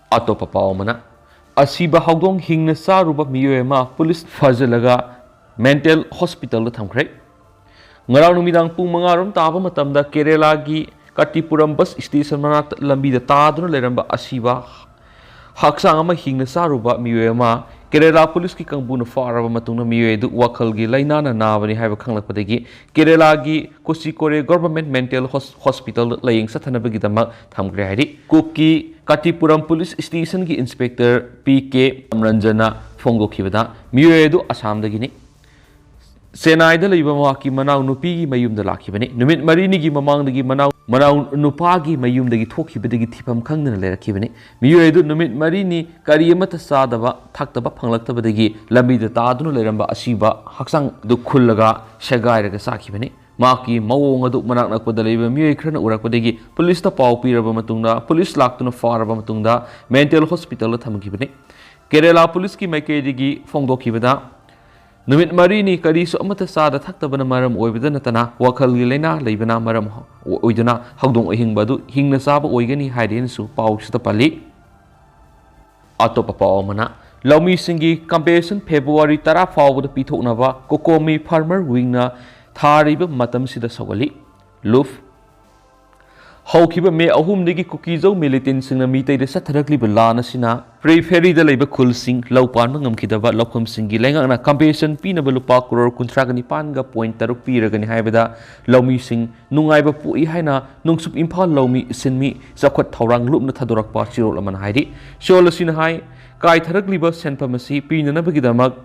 ꯑꯇꯣꯞꯄ ꯄꯥꯎ ꯑꯃꯅ, ꯑꯁꯤꯕ ꯍꯧꯗꯣꯡ ꯍꯤꯡꯅ ꯆꯥꯔꯨꯕ ꯃꯤꯑꯣꯏ ꯑꯃ ꯄꯨꯂꯤꯁ ꯐꯥꯖꯤꯜꯂꯒ ꯃꯦꯟꯇꯦꯜ ꯍꯣꯁꯄꯤꯇꯥꯜꯗ ꯊꯝꯈ꯭ꯔꯦ꯫ ꯉꯔꯥꯡ ꯅꯨꯃꯤꯗꯥꯡ ꯄꯨꯡ ꯃꯉꯥ ꯔꯣꯝ ꯇꯥꯕ ꯃꯇꯝꯗ ꯀꯦꯔꯦꯂꯥꯒꯤ ꯀꯥꯇꯤꯄꯨꯔꯝ ꯕꯁ ꯁ꯭ꯇꯦꯁꯟ ꯃꯅꯥꯛꯇ ꯂꯝꯕꯤꯗ ꯇꯥꯗꯨꯅ ꯂꯩꯔꯝꯕ ꯑꯁꯤꯕ ꯍꯛꯆꯥꯡ ꯑꯃ ꯍꯤꯡꯅ ꯆꯥꯔꯨꯕ ꯃꯤꯑꯣꯏ ꯑꯃ ꯀꯦꯔꯦꯂꯥ ꯄꯨꯂꯤꯁꯀꯤ ꯀꯥꯡꯕꯨꯅ ꯐꯥꯔꯕ ꯃꯇꯨꯡꯗ ꯃꯤꯑꯣꯏ ꯑꯗꯨ ꯋꯥꯈꯜꯒꯤ ꯂꯥꯏꯅꯥꯅ ꯅꯥꯕꯅꯤ ꯍꯥꯏꯕ ꯈꯪꯂꯛꯄꯗꯒꯤ ꯀꯦꯔꯦꯂꯥꯒ ꯀꯣꯆꯤꯀꯣꯔꯦ ꯒꯣꯚꯔꯟꯃꯦꯟꯠ ꯃꯦꯟꯇꯦꯜ ꯍꯣꯁ-, ꯍꯣꯁꯄꯤꯇꯥꯜꯗ ꯂꯥꯌꯦꯡ ꯆꯠꯊꯅꯕꯒꯤꯗꯃꯛ ꯊꯝꯈ꯭ꯔꯦ ꯍꯥꯏꯔꯤ꯫ ꯀꯨꯛꯀꯤ ꯀꯥꯇꯤꯄꯨꯔꯝ ꯄꯨꯂꯤꯁ ꯁ꯭ꯇꯦꯁꯟꯒꯤ ꯏꯟꯁꯄꯦꯛꯇꯔ ꯄꯤ ꯀꯦ ꯔꯥꯝꯔꯟꯖꯟꯅ ꯐꯣꯡꯗꯣꯛꯈꯤꯕꯗ ꯃꯤꯑꯣꯏ ꯑꯗꯨ ꯑꯁꯥꯝꯗꯒꯤꯅꯤ꯫ ꯆꯦꯟꯅꯥꯏꯗ ꯂꯩꯕ ꯃꯍꯥꯛꯀꯤ ꯃꯅꯥꯎ ꯅꯨꯄꯤꯒꯤ ꯃꯌꯨꯝꯗ ꯂꯥꯛꯈꯤꯕꯅꯤ꯫ ꯅꯨꯃꯤꯠ ꯃꯔꯤꯅꯤꯒꯤ ꯃꯃꯥꯡꯗꯒꯤ ꯃꯅꯥꯎ, ꯃꯅꯥꯎ ꯅꯨꯄꯥꯒꯤ ꯃꯌꯨꯝꯗꯒꯤ ꯊꯣꯛꯈꯤꯕꯗꯒꯤ ꯊꯤꯐꯝ ꯈꯪꯗꯅ ꯂꯩꯔꯛꯈꯤꯕꯅꯤ꯫ ꯃꯤꯑꯣꯏ ꯑꯗꯨ ꯅꯨꯃꯤꯠ ꯃꯔꯤꯅꯤ ꯀꯔꯤ ꯑꯃꯠꯇ ꯆꯥꯗꯕ ꯊꯛꯇꯕ ꯐꯪꯂꯛꯇꯕꯗꯒꯤ ꯂꯝꯕꯤꯗ ꯇꯥꯗꯨꯅ ꯂꯩꯔꯝꯕ ꯑꯁꯤꯕ ꯍꯛꯆꯥꯡꯗꯨ ꯈꯨꯜꯂꯒ ꯁꯦꯒꯥꯏꯔꯒ ꯆꯥꯈꯤꯕꯅꯤ꯫ ꯃꯍꯥꯛꯀꯤ ꯃꯑꯣꯡ ꯑꯗꯨ ꯃꯅꯥꯛ ꯅꯛꯄꯗ ꯂꯩꯕ ꯃꯤꯑꯣꯏ ꯈꯔꯅ ꯎꯔꯛꯄꯗꯒꯤ ꯄꯨꯂꯤꯁꯇ ꯄꯥꯎ ꯄꯤꯔꯕ ꯃꯇꯨꯡꯗ, ꯄꯨꯂꯤꯁ ꯂꯥꯛꯇꯨꯅ ꯐꯥꯔꯕ ꯃꯇꯨꯡꯗ ꯃꯦꯟꯇꯦꯜ ꯍꯣꯁꯄꯤꯇꯥꯜꯗ ꯊꯝꯈꯤꯕꯅꯤ꯫ ꯀꯦꯔꯦꯂꯥ ꯄꯨꯂꯤꯁꯀꯤ ꯃꯥꯏꯀꯩꯗꯒꯤ ꯐꯣꯡꯗꯣꯛꯈꯤꯕꯗ, ꯅꯨꯃꯤꯠ ꯃꯔꯤꯅꯤ ꯀꯔꯤꯁꯨ ꯑꯃꯠꯇ ꯆꯥꯗ ꯊꯛꯇꯕꯅ ꯃꯔꯝ ꯑꯣꯏꯕꯗ ꯅꯠꯇꯅ ꯋꯥꯈꯜꯒꯤ ꯂꯥꯏꯅꯥ ꯂꯩꯕꯅ ꯃꯔꯝ ꯑꯣꯏꯗꯨꯅ ꯍꯧꯗꯣꯡ ꯑꯍꯤꯡꯕ ꯑꯗꯨ ꯍꯤꯡꯅ ꯆꯥꯕ ꯑꯣꯏꯒꯅꯤ ꯍꯥꯏꯔꯦꯅꯁꯨ ꯄꯥꯎꯁꯤꯗ ꯄꯜꯂꯤ꯫ ꯑꯇꯣꯞꯄ ꯄꯥꯎ ꯑꯃꯅ, ꯂꯧꯃꯤꯁꯤꯡꯒꯤ ꯀꯝꯄꯦꯟꯁꯦꯁꯟ ꯐꯦꯕ꯭ꯔꯨꯋꯥꯔꯤ ꯇꯔꯥ ꯐꯥꯎꯕꯗ ꯄꯤꯊꯣꯛꯅꯕ ꯀꯣꯀꯣꯃꯤ ꯐꯥꯔꯃꯔ ꯋꯤꯡꯅ ꯊꯥꯔꯤꯕ ꯃꯇꯝꯁꯤꯗ ꯁꯧꯒꯠꯂꯤ꯫ ꯂꯨꯐ꯫ ꯍꯧꯈꯤꯕ ꯃꯦ ꯑꯍꯨꯝꯗꯒꯤ ꯀꯨꯀꯤꯖꯧ ꯃꯤꯂꯤꯇꯦꯟꯁꯤꯡꯅ ꯃꯤꯇꯩꯗ ꯆꯠꯊꯔꯛꯂꯤꯕ ꯂꯥꯟ ꯑꯁꯤꯅ ꯄ꯭ꯔꯤꯐꯦꯔꯤꯗ ꯂꯩꯕ ꯈꯨꯜꯁꯤꯡ ꯂꯧ ꯄꯥꯟꯕ ꯉꯝꯈꯤꯗꯕ ꯂꯧꯐꯝꯁꯤꯡꯒꯤ ꯂꯩꯉꯥꯛꯅ ꯀꯝꯄꯦꯟꯁꯦꯁꯟ ꯄꯤꯅꯕ ꯂꯨꯄꯥ ꯀ꯭ꯔꯣꯔ ꯀꯨꯟꯊ꯭ꯔꯥꯒ ꯅꯤꯄꯥꯟꯒ ꯄꯣꯏꯟ ꯇꯔꯨꯛ ꯄꯤꯔꯒꯅꯤ ꯍꯥꯏꯕꯗ ꯂꯧꯃꯤꯁꯤꯡ ꯅꯨꯡꯉꯥꯏꯕ ꯄꯣꯛꯏ ꯍꯥꯏꯅ ꯅꯣꯡꯆꯨꯞ ꯏꯝꯐꯥꯜ ꯂꯧꯃꯤ ꯁꯤꯟꯃꯤ ꯆꯥꯎꯈꯠ ꯊꯧꯔꯥꯡ ꯂꯨꯞꯅ ꯊꯥꯗꯣꯔꯛꯄ ꯆꯦꯔꯣꯜ ꯑꯃꯅ ꯍꯥꯏꯔꯤ꯫ ꯆꯦꯔꯣꯜ ꯑꯁꯤꯅ ꯍꯥꯏ, ꯀꯥꯏꯊꯔꯛꯂꯤꯕ ꯁꯦꯟꯐꯝ ꯑꯁꯤ ꯄꯤꯅꯅꯕꯒꯤꯗꯃꯛ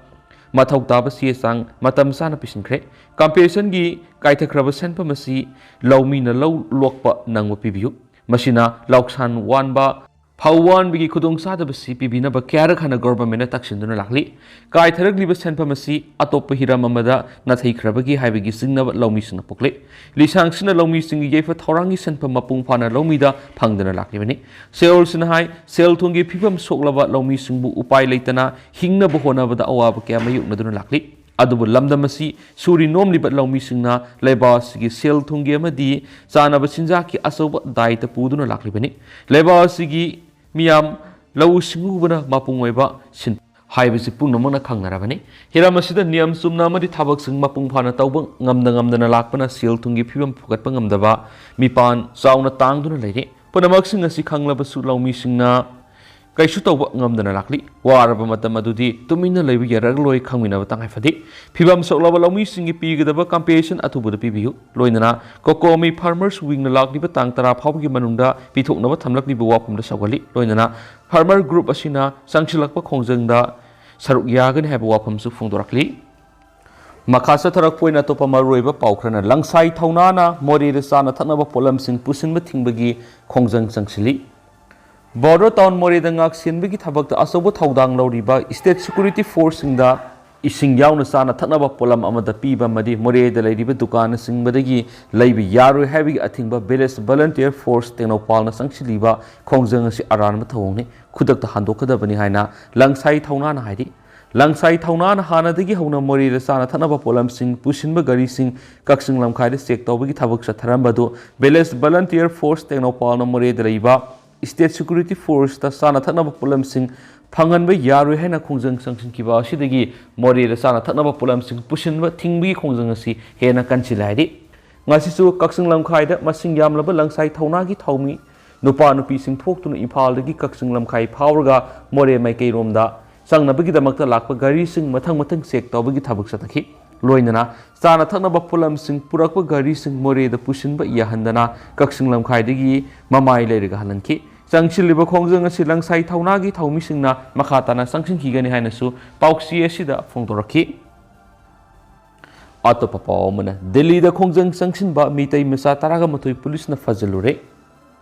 ꯃꯊꯧ ꯇꯥꯕ ꯆꯦ ꯆꯥꯡ ꯃꯇꯝ ꯆꯥꯅ ꯄꯤꯁꯤꯟꯈ꯭ꯔꯦ꯫ ꯀꯝꯄꯦꯟꯁꯦꯁꯟꯒꯤ ꯀꯥꯏꯊꯈ꯭ꯔꯕ ꯁꯦꯟꯐꯝ ꯑꯁꯤ ꯂꯧꯃꯤꯅ ꯂꯧ ꯂꯣꯛꯄ ꯅꯪꯕ ꯄꯤꯕꯤꯌꯨ꯫ ꯃꯁꯤꯅ ꯂꯧꯁꯥꯟ ꯋꯥꯟꯕ ꯍꯧꯋꯥꯟꯕꯒꯤ ꯈꯨꯗꯣꯡꯆꯥꯗꯕꯁꯤ ꯄꯤꯕꯤꯅꯕ ꯀꯌꯥꯔꯛ ꯍꯟꯅ ꯒꯣꯚꯔꯟꯃꯦꯟꯠꯅ ꯇꯛꯁꯤꯟꯗꯨꯅ ꯂꯥꯛꯂꯤ꯫ ꯀꯥꯏꯊꯔꯛꯂꯤꯕ ꯁꯦꯟꯐꯝ ꯑꯁꯤ ꯑꯇꯣꯞꯄ ꯍꯤꯔꯝ ꯑꯃꯗ ꯅꯥꯊꯩꯈ꯭ꯔꯕꯒꯦ ꯍꯥꯏꯕꯒꯤ ꯆꯤꯡꯅꯕ ꯂꯧꯃꯤꯁꯤꯡꯅ ꯄꯣꯛꯂꯤ꯫ ꯂꯤꯁꯥꯡꯁꯤꯠꯅ ꯂꯧꯃꯤꯁꯤꯡꯒꯤ ꯌꯩꯐ ꯊꯧꯔꯥꯡꯒꯤ ꯁꯦꯟꯐꯝ ꯃꯄꯨꯡ ꯐꯥꯅ ꯂꯧꯃꯤꯗ ꯐꯪꯗꯅ ꯂꯥꯛꯂꯤꯕꯅꯤ꯫ ꯁꯦꯜꯁꯤꯅ ꯍꯥꯏ, ꯁꯦꯜ ꯊꯨꯝꯒꯤ ꯐꯤꯕꯝ ꯁꯣꯛꯂꯕ ꯂꯧꯃꯤꯁꯤꯡꯕꯨ ꯎꯄꯥꯏ ꯂꯩꯇꯅ ꯍꯤꯡꯅꯕ ꯍꯣꯠꯅꯕꯗ ꯑꯋꯥꯕ ꯀꯌꯥ ꯃꯥꯌꯣꯛꯅꯗꯨꯅ ꯂꯥꯛꯂꯤ꯫ ꯑꯗꯨꯕꯨ ꯂꯝꯗꯝ ꯑꯁꯤ ꯁꯨꯔꯤ ꯅꯣꯝꯂꯤꯕ ꯂꯧꯃꯤꯁꯤꯡꯅ ꯂꯩꯕꯥꯛ ꯑꯁꯤꯒꯤ ꯁꯦꯜ ꯊꯨꯝꯒꯤ ꯑꯃꯗꯤ ꯆꯥꯅꯕ ꯆꯤꯟꯖꯥꯛꯀꯤ ꯑꯆꯧꯕ ꯗꯥꯏꯇ ꯄꯨꯗꯨꯅ ꯂꯥꯛꯂꯤꯕꯅꯤ꯫ ꯂꯩꯕꯥꯛ ꯑꯁꯤꯒꯤ ꯃꯤꯌꯥꯝ ꯂꯧꯎ ꯁꯤꯡꯎꯕꯅ ꯃꯄꯨꯡ ꯑꯣꯏꯕ ꯁꯤꯟ ꯍꯥꯏꯕꯁꯤ ꯄꯨꯝꯅꯃꯛꯅ ꯈꯪꯅꯔꯕꯅꯤ꯫ ꯍꯤꯔꯝ ꯑꯁꯤꯗ ꯅꯤꯌꯝ ꯆꯨꯝꯅ ꯑꯃꯗꯤ ꯊꯕꯛꯁꯤꯡ ꯃꯄꯨꯡ ꯐꯥꯅ ꯇꯧꯕ ꯉꯝꯗ ꯉꯝꯗꯅ ꯂꯥꯛꯄꯅ ꯁꯦꯜ ꯊꯨꯝꯒꯤ ꯐꯤꯕꯝ ꯐꯒꯠꯄ ꯉꯝꯗꯕ ꯃꯤꯄꯥꯟ ꯆꯥꯎꯅ ꯇꯥꯡꯗꯨꯅ ꯂꯩꯔꯤ꯫ ꯄꯨꯝꯅꯃꯛꯁꯤꯡ ꯑꯁꯤ ꯈꯪꯂꯕꯁꯨ ꯂꯧꯃꯤꯁꯤꯡꯅ ꯀꯩꯁꯨ ꯇꯧꯕ ꯉꯝꯗꯅ ꯂꯥꯛꯂꯤ꯫ ꯋꯥꯔꯕ ꯃꯇꯝ ꯑꯗꯨꯗꯤ ꯇꯨꯃꯤꯟꯅ ꯂꯩꯕ ꯌꯥꯔꯛꯂꯣꯏ ꯈꯪꯃꯤꯟꯅꯕ ꯇꯉꯥꯏ ꯐꯗꯦ꯫ ꯐꯤꯕꯝ ꯁꯣꯛꯂꯕ ꯂꯧꯃꯤꯁꯤꯡꯒꯤ ꯄꯤꯒꯗꯕ ꯀꯝꯄꯦꯟꯁꯦꯁꯟ ꯑꯊꯨꯕꯗ ꯄꯤꯕꯤꯌꯨ꯫ ꯂꯣꯏꯅꯅ ꯀꯣꯀꯣꯃꯤ ꯐꯥꯔꯃꯔꯁ ꯋꯤꯡꯅ ꯂꯥꯛꯂꯤꯕ ꯇꯥꯡ ꯇꯔꯥ ꯐꯥꯎꯕꯒꯤ ꯃꯅꯨꯡꯗ ꯄꯤꯊꯣꯛꯅꯕ ꯊꯝꯂꯛꯂꯤꯕ ꯋꯥꯐꯝꯗ ꯁꯧꯒꯠꯂꯤ꯫ ꯂꯣꯏꯅꯅ ꯐꯥꯔꯃꯔ ꯒ꯭ꯔꯨꯞ ꯑꯁꯤꯅ ꯆꯪꯁꯤꯜꯂꯛꯄ ꯈꯣꯡꯖꯪꯗ ꯁꯔꯨꯛ ꯌꯥꯒꯅꯤ ꯍꯥꯏꯕ ꯋꯥꯐꯝꯁꯨ ꯐꯣꯡꯗꯣꯔꯛꯂꯤ꯫ ꯃꯈꯥ ꯆꯠꯊꯔꯛꯄ ꯑꯣꯏꯅ ꯑꯇꯣꯞꯄ ꯃꯔꯨꯑꯣꯏꯕ ꯄꯥꯎ ꯈꯔꯅ ꯂꯪꯁꯥꯏ ꯊꯧꯅꯥꯅ ꯃꯣꯔꯦꯗ ꯆꯥꯅ ꯊꯛꯅꯕ ꯄꯣꯠꯂꯝꯁꯤꯡ ꯄꯨꯁꯤꯟꯕ ꯊꯤꯡꯕꯒꯤ ꯈꯣꯡꯖꯪ ꯆꯪꯁꯤꯜꯂꯤ꯫ ꯕꯣꯔꯗꯔ ꯇꯥꯎꯟ ꯃꯣꯔꯦꯗ ꯉꯥꯛ ꯁꯦꯟꯕꯒꯤ ꯊꯕꯛꯇ ꯑꯆꯧꯕ ꯊꯧꯗꯥꯡ ꯂꯧꯔꯤꯕ ꯁ꯭ꯇꯦꯠ ꯁꯦꯀ꯭ꯌꯨꯔꯤꯇꯤ ꯐꯣꯔꯁꯁꯤꯡꯗ ꯏꯁꯤꯡ ꯌꯥꯎꯅ ꯆꯥꯅ ꯊꯛꯅꯕ ꯄꯣꯠꯂꯝ ꯑꯃꯗ ꯄꯤꯕ ꯑꯃꯗꯤ ꯃꯣꯔꯦꯗ ꯂꯩꯔꯤꯕ ꯗꯨꯀꯥꯟꯁꯤꯡꯕꯗꯒꯤ ꯂꯩꯕ ꯌꯥꯔꯣꯏ ꯍꯥꯏꯕꯒꯤ ꯑꯊꯤꯡꯕ ꯚꯤꯂꯦꯖ ꯚꯣꯂꯨꯟꯇꯤꯌꯔ ꯐꯣꯔꯁ ꯇꯦꯡꯅꯧꯄꯥꯜꯅ ꯆꯪꯁꯤꯜꯂꯤꯕ ꯈꯣꯡꯖꯪ ꯑꯁꯤ ꯑꯔꯥꯟꯕ ꯊꯧꯑꯣꯡꯅꯤ, ꯈꯨꯗꯛꯇ ꯍꯟꯗꯣꯛꯀꯗꯕꯅꯤ ꯍꯥꯏꯅ ꯂꯪꯁꯥꯏ ꯊꯧꯅꯥꯅ ꯍꯥꯏꯔꯤ꯫ ꯂꯪꯁꯥꯏ ꯊꯧꯅꯥꯅ ꯍꯥꯟꯅꯗꯒꯤ ꯍꯧꯅ ꯃꯣꯔꯦꯗ ꯆꯥꯅ ꯊꯛꯅꯕ ꯄꯣꯠꯂꯝꯁꯤꯡ ꯄꯨꯁꯤꯟꯕ ꯒꯥꯔꯤꯁꯤꯡ ꯀꯛꯆꯤꯡ ꯂꯝꯈꯥꯏꯗ ꯆꯦꯛ ꯇꯧꯕꯒꯤ ꯊꯕꯛ ꯆꯠꯊꯔꯝꯕꯗꯨ ꯚꯤꯂꯦꯖ ꯚꯣꯂꯨꯟꯇꯤꯌꯔ ꯐꯣꯔꯁ ꯇꯦꯡꯅꯧꯄꯥꯜꯅ ꯃꯣꯔꯦꯗ ꯂꯩꯕ ꯁ꯭ꯇꯦꯠ ꯁꯦꯀ꯭ꯌꯨꯔꯤꯇꯤ ꯐꯣꯔꯁꯇ ꯆꯥꯅ ꯊꯛꯅꯕ ꯄꯣꯠꯂꯝꯁꯤꯡ ꯐꯪꯍꯟꯕ ꯌꯥꯔꯣꯏ ꯍꯥꯏꯅ ꯈꯣꯡꯖꯪ ꯆꯪꯁꯤꯟꯈꯤꯕ ꯑꯁꯤꯗꯒꯤ ꯃꯣꯔꯦꯗ ꯆꯥꯅ ꯊꯛꯅꯕ ꯄꯣꯠꯂꯝꯁꯤꯡ ꯄꯨꯁꯤꯟꯕ ꯊꯤꯡꯕꯒꯤ ꯈꯣꯡꯖꯪ ꯑꯁꯤ ꯍꯦꯟꯅ ꯀꯟꯁꯤꯜꯂꯦ ꯍꯥꯏꯔꯤ꯫ ꯉꯁꯤꯁꯨ ꯀꯛꯆꯤꯡ ꯂꯝꯈꯥꯏꯗ ꯃꯁꯤꯡ ꯌꯥꯝꯂꯕ ꯂꯪꯁꯥꯏ ꯊꯧꯅꯥꯒꯤ ꯊꯧꯃꯤ ꯅꯨꯄꯥ ꯅꯨꯄꯤꯁꯤꯡ ꯊꯣꯛꯇꯨꯅ ꯏꯝꯐꯥꯜꯗꯒꯤ ꯀꯛꯆꯤꯡ ꯂꯝꯈꯥꯏ ꯐꯥꯎꯔꯒ ꯃꯣꯔꯦ ꯃꯥꯏꯀꯩꯔꯣꯝꯗ ꯆꯪꯅꯕꯒꯤꯗꯃꯛꯇ ꯂꯥꯛꯄ ꯒꯥꯔꯤꯁꯤꯡ ꯃꯊꯪ ꯃꯊꯪ ꯆꯦꯛ ꯇꯧꯕꯒꯤ ꯊꯕꯛ ꯆꯠꯊꯈꯤ꯫ ꯂꯣꯏꯅꯅ ꯆꯥꯅ ꯊꯛꯅꯕ ꯄꯣꯠꯂꯝꯁꯤꯡ ꯄꯨꯔꯛꯄ ꯒꯥꯔꯤꯁꯤꯡ ꯃꯣꯔꯦꯗ ꯄꯨꯁꯤꯟꯕ ꯌꯥꯍꯟꯗꯅ ꯀꯛꯆꯤꯡ ꯂꯝꯈꯥꯏꯗꯒꯤ ꯃꯃꯥꯏ ꯂꯩꯔꯒ ꯍꯜꯍꯟꯈꯤ꯫ ꯆꯪꯁꯤꯜꯂꯤꯕ ꯈꯣꯡꯖꯪ ꯑꯁꯤ ꯂꯪꯁꯥꯏ ꯊꯧꯅꯥꯒꯤ ꯊꯧꯃꯤꯁꯤꯡꯅ ꯃꯈꯥ ꯇꯥꯅ ꯆꯪꯁꯤꯟꯈꯤꯒꯅꯤ ꯍꯥꯏꯅꯁꯨ ꯄꯥꯎꯆꯦ ꯑꯁꯤꯗ ꯐꯣꯡꯗꯣꯔꯛꯈꯤ꯫ ꯑꯇꯣꯞꯄ ꯄꯥꯎ ꯑꯃꯅ, ꯗꯤꯜꯂꯤꯗ ꯈꯣꯡꯖꯪ ꯆꯪꯁꯤꯟꯕ ꯃꯤꯇꯩ ꯃꯆꯥ ꯇꯔꯥꯒ ꯃꯥꯊꯣꯏ ꯄꯨꯂꯤꯁꯅ ꯐꯥꯖꯤꯜꯂꯨꯔꯦ꯫